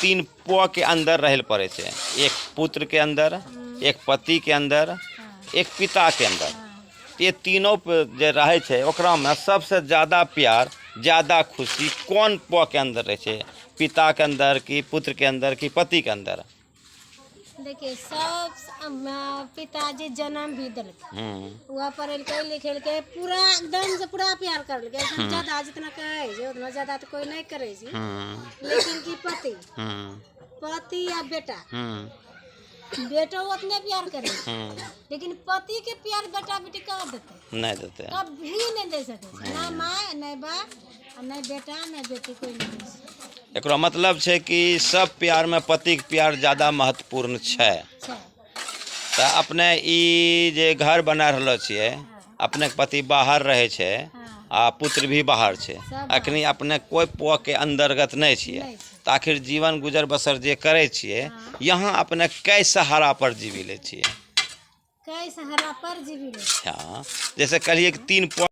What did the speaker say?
तीन प के अंदर रहै लए पड़ै छै, एक पुत्र के अंदर, एक पति के अंदर, एक पिता के अंदर। ये तीनों जे रहै छै, ओकरामे सबसे ज्यादा प्यार, ज्यादा खुशी कोन प के अंदर रहै छै? पिता के अंदर कि पुत्र के अंदर कि पति के अंदर? देखिए, सब पिताजी जन्म भी देलकै। वहाँ पढ़ेलकै, लिखेलकै, पूरा एकदम से पूरा प्यार करलकै एकदम ज्यादा। जितना कहै छै, उतना ज्यादा तऽ कोइ नहि करै छै। लेकिन की पति, पति या बेटा, बेटो उतने प्यार करै छै, लेकिन पति के प्यार बेटा बेटी कहाँ देतै? नहि देतै। कभी नहि दे सकै छै, ना माय, नहि बाप आ नहि बेटा, नहि बेटी, कोइ नहि दै छै। एकरो मतलब छै कि सब प्यारमे पतिके प्यार ज्यादा महत्वपूर्ण छै। छै। तऽ अपने ई जे घर बना रहलो छियै, अपनेके पति बाहर रहै छै आ पुत्र भी बाहर छै। सब। अखनी अपने कोइ प के अंतर्गत नहि छियै। नहि छै। तऽ आखिर जीवन गुजर बसर जे करै छियै, यहाँ अपने कै सहारा पर जीवी लै छियै? कई सहारा पर जीवी लै। हाँ, जैसे कहलियै कि तीन प